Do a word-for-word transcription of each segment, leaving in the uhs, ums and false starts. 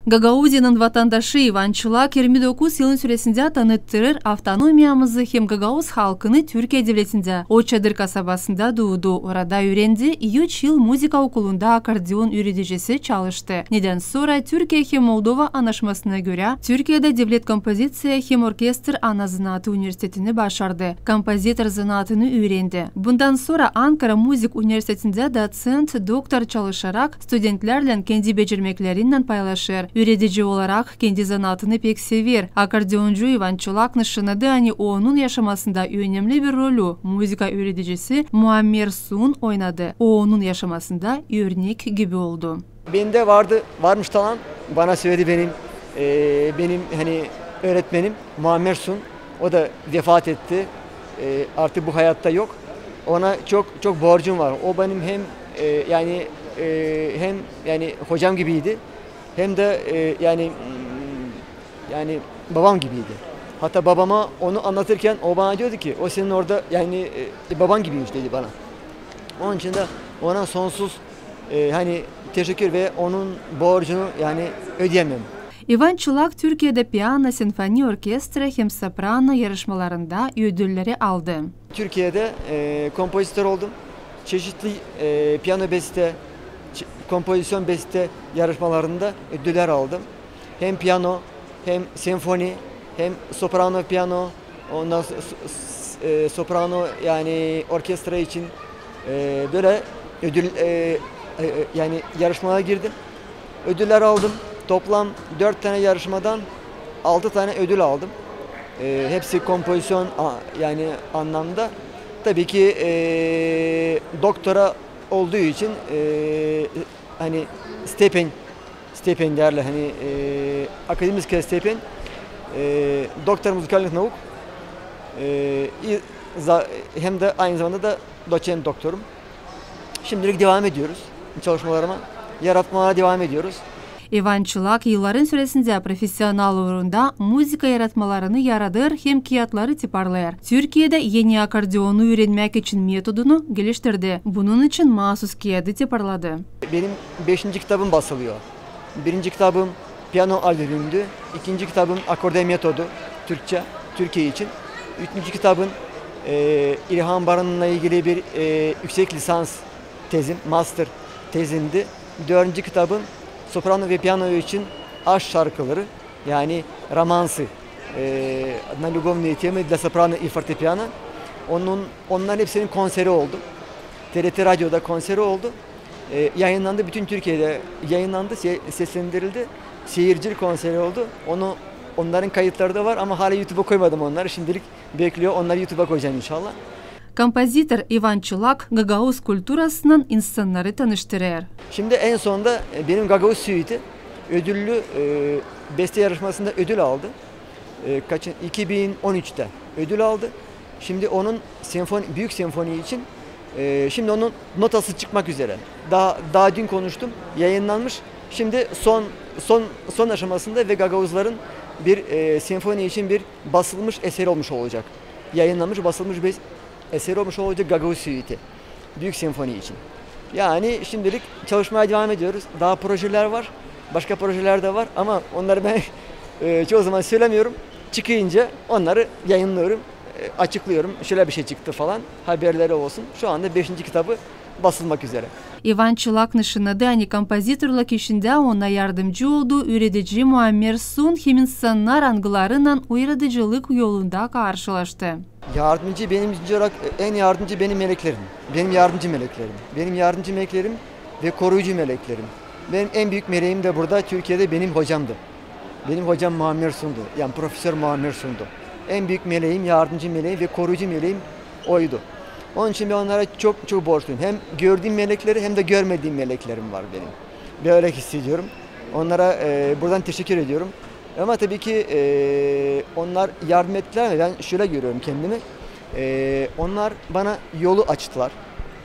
Gagauziyanın vatandaşı İvan Çılak irmi dokuz yılın süresindä tanıttırêr avtonomiyamızı hem gagauz halkını Türkiye devletindä. O Çadır kasabasında duudu, orada üürendi, üç yıl muzıka okulunda akkordeon üüredicisi çalıştı. Nedän sora Türkiye hem Moldova anaşmasına görä, Türkiyedä devlet kompoziţiya hem orkestr ana zanaatı universitetini başardı. Kompozitor zanaatını üürendi. Bundan sora Ankara Muzik universitetindä doţent, doktor çalışarak, studentlärlän kendi becermeklerinnän paylaşêr. Üüredici olarak kendi zanaatını pek sever. Akkordeoncu İvan Çılak nışannadı, ani onun yaşamasında önemli bir rolü muzıka üüredicisi Muammer Sun oynadı. O onun yaşamasında örnek gibi oldu. Bende vardı, varmış talant. Bana söyledi benim, e, benim, hani, öğretmenim Muammer Sun. O da vefat etti. E, artık bu hayatta yok. Ona çok, çok borcum var. O benim hem, e, yani, e, hem, yani, hocam gibiydi, hem de, e, yani, mm, yani, babam gibiydi. Hatta babama onu anlatırken o bana diyordu ki, "O senin orada, yani, e, baban gibiymiş," dedi bana. Onun için de ona sonsuz, e, hani, teşekkür ve onun borcunu, yani, ödeyemem. İvan Çılak Türkiyedä piano, senfoni orkestra hem soprano yarışmalarında ödülleri aldı. Türkiye'de, e, kompozitör oldum. Çeşitli, e, piyano beste, ç-, kompozisyon beste yarışmalarında ödüller aldım. Hem piyano, hem senfoni, hem soprano piyano, ondan s-, s-, s-, e, soprano, yani orkestra için, e, böyle ödül, e, e, e, yani yarışmalara girdim. Ödüller aldım. Toplam dört tane yarışmadan altı tane ödül aldım. E, hepsi kompozisyon a-, yani anlamda. Tabii ki, e, doktora olduğu için, e, hani stepen, stepen derler, hani, e, akademik stepen, e, doktor muzikalnih nauk, e, i za-, hem de aynı zamanda da doçent doktorum. Şimdilik devam ediyoruz çalışmalarıma, yaratmalara devam ediyoruz. İvan Çılak yılların süresindä profesional uurunda muzıka yaratmalarını yaradêr hem kiyatları tiparlêêr. Türkiyedä eni akkordeonu üürenmäk için metodunu geliştirdi. Bunun için maasus kiyadı tiparladı. Benim beşinci kitabım basılıyor. Birinci kitabım piyano albümümdü. İkinci kitabım akorde metodu, Türkçe, Türkiye için. Üçüncü kitabım, e, İlhan Baran'la ilgili bir, e, yüksek lisans tezim, master tezimdi. Dördüncü kitabım soprano ve piyano için aşk şarkıları, yani romansı, e, на любовные темы для сопрано и фортепиано. Onun, onların hepsinin konseri oldu. T R T Radyo'da konseri oldu. E, yayınlandı, bütün Türkiye'de yayınlandı, se-, seslendirildi. Seyircili konseri oldu. Onu, onların kayıtları da var ama hala YouTube'a koymadım onları. Şimdilik bekliyor. Onları YouTube'a koyacağım inşallah. Kompozitor İvan Çılak gagauz kulturasınnan insannarı tanıştırêr. Şimdi en sonunda, e, benim Gagauz Suite'i ödüllü, e, beste yarışmasında ödül aldı. E, kaçın, iki bin on üçte ödül aldı. Şimdi onun senfoni, büyük senfoni için, e, şimdi onun notası çıkmak üzere. Daha, daha dün konuştum, yayınlanmış. Şimdi son, son, son aşamasında ve Gagauzların bir, e, senfoni için bir basılmış eser olmuş olacak. Yayınlanmış, basılmış bir eser olmuş olacak Gagauz Suite'i. Büyük senfoni için. Yani şimdilik çalışmaya devam ediyoruz. Daha projeler var. Başka projeler de var ama onları ben, e, çoğu zaman söylemiyorum. Çıkınca onları yayınlıyorum, e, açıklıyorum. Şöyle bir şey çıktı falan. Haberleri olsun. Şu anda beşinci kitabı basılmak üzere. İvan Çılak nışannadı, ani kompozitorluk işindä ona yardımcı oldu üüredicisi Muammer Sun hem insannar, angılarınnan o yaradıcılık yolunda karşılaştı. Yardımcı benim için olarak, e, en yardımcı benim meleklerim. Benim yardımcı meleklerim. Benim yardımcı meleklerim ve koruyucu meleklerim. Benim en büyük meleğim de burada Türkiye'de benim hocamdı. Benim hocam Muammer Sun'du. Yani Profesör Muammer Sun'du. En büyük meleğim, yardımcı meleğim ve koruyucu meleğim oydu. Onun için ben onlara çok, çok borçluyum. Hem gördüğüm melekleri hem de görmediğim meleklerim var benim. Böyle hissediyorum. Onlara, e, buradan teşekkür ediyorum. Ama tabii ki, e, onlar yardım ettiler ama ben şöyle görüyorum kendimi. E, onlar bana yolu açtılar,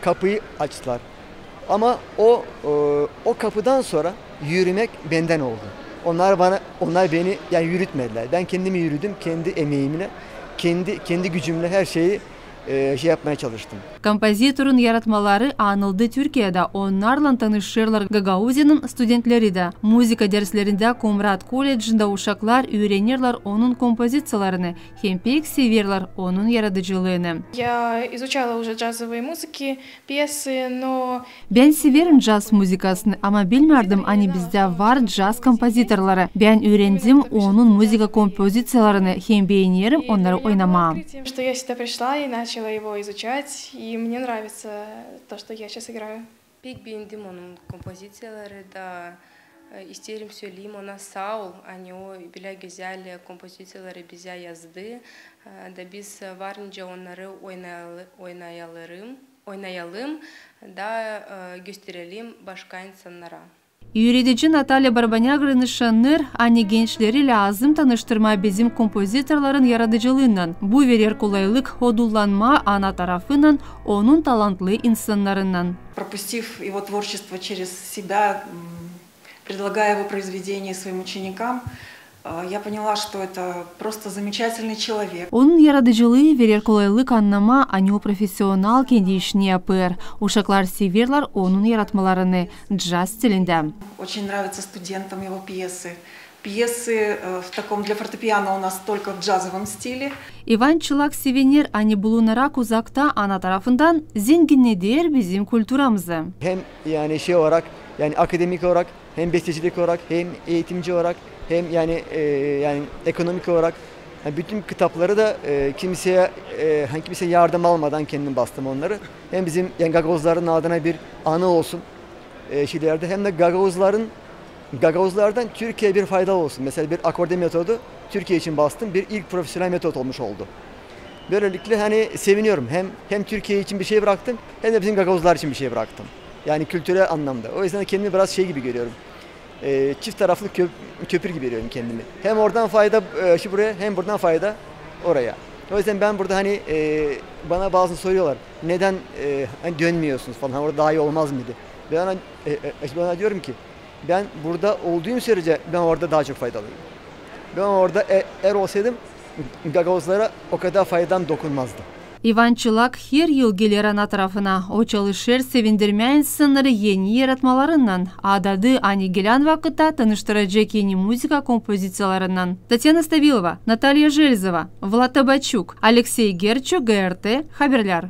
kapıyı açtılar. Ama o, e, o kapıdan sonra yürümek benden oldu. Onlar bana, onlar beni, yani, yürütmediler. Ben kendimi yürüdüm, kendi emeğimle, kendi, kendi gücümle her şeyi, e, şey yapmaya çalıştım. Kompozitorun yaratmaları anıldı Türkiyedä. Onnarlan tanışêrlar Gagauziyanın studentleri dä. Muzıka derslerindä Komrat koledjindä uşaklar üürenerlär onun kompoziţiyalarını hem pek severlär onun yaradıcılıını. Я изучала уже джазовые музыки, пьесы, но Bän severim caz muzıkasını, ama bilmärdim, ani bizdä var caz kompozitorları. Bän üürendim onun muzıka kompoziţiyalarını hem beenerim onnarı oynamaa. Что я сюда пришла и начала его изучать, и мне нравится то, что я сейчас играю. Pek beendim onun kompoziţiyaları da, e, isteerim söleyim ona saa ol, ani o bölä gözäl kompoziţiyaları bizä yazdı, e, da biz, e, var nicä onnarı oynayalı-, oynayalım, oynayalım da, e, gösterelim başka insannara. Üüredici Natalya Barbanyak nışannêêr, ani gençleri lääzım tanıştırmaa bizim kompozitorların yaradıcılıınnan. Bu verer kolaylık odullanmaa ana tarafınnan onun talantlı insannarınnan. Пропустив его творчество через себя, м, предлагая его произведения своим ученикам, э, я поняла, что это просто замечательный человек. Onun yaradıcılıı verer kolaylık annamaa, ani o profesional kendi işini yapêr. Uşaklar severlär onun yaratmalarını caz stilindä. Очень нравятся студентам его пьесы. Пьесы, э, в таком для фортепиано у нас только в джазовом стиле. İvan Çılak sevinir, ani bulunarak uzakta ana tarafından zenginneder bizim kulturamızı. Hem yani şey olarak, yani akademik olarak, hem bestecilik olarak, hem eğitimci olarak, hem yani, e, yani ekonomik olarak, yani bütün kitapları da, e, kimseye, e, hani kimseye yardım almadan kendim bastım onları. Hem bizim yani Gagauzların adına bir anı olsun, e, şeylerde, hem de Gagauzların, Gagauzlardan Türkiye'ye bir fayda olsun. Mesela bir akorde metodu Türkiye için bastım, bir ilk profesyonel metot olmuş oldu. Böylelikle hani seviniyorum. Hem, hem Türkiye için bir şey bıraktım, hem de bizim Gagauzlar için bir şey bıraktım. Yani kültürel anlamda. O yüzden de kendimi biraz şey gibi görüyorum. E, çift taraflı köp-, köpür gibi görüyorum kendimi. Hem oradan fayda, e, şu buraya, hem buradan fayda oraya. O yüzden ben burada hani, e, bana bazı soruyorlar, neden, e, hani dönmüyorsunuz falan, orada daha iyi olmaz mıydı? Ben ona, e, e, ben ona diyorum ki, ben burada olduğum sürece ben orada daha çok faydalıyım. Ben orada e-, er olsaydım, Gagauzlara o kadar faydam dokunmazdı. İvan Çılak her yıl geler ana tarafına. O çalışêr sevindirmää insannarı eni yaratmalarınnan. Adadı, ani gelän vakıtta tanıştıracek eni muzıka kompoziţiyalarınnan. Tatyana Stavilova, Natalya Jelzova, Vlad Tabaçuk, Aleksey Gerçu, G R T, Haberlär.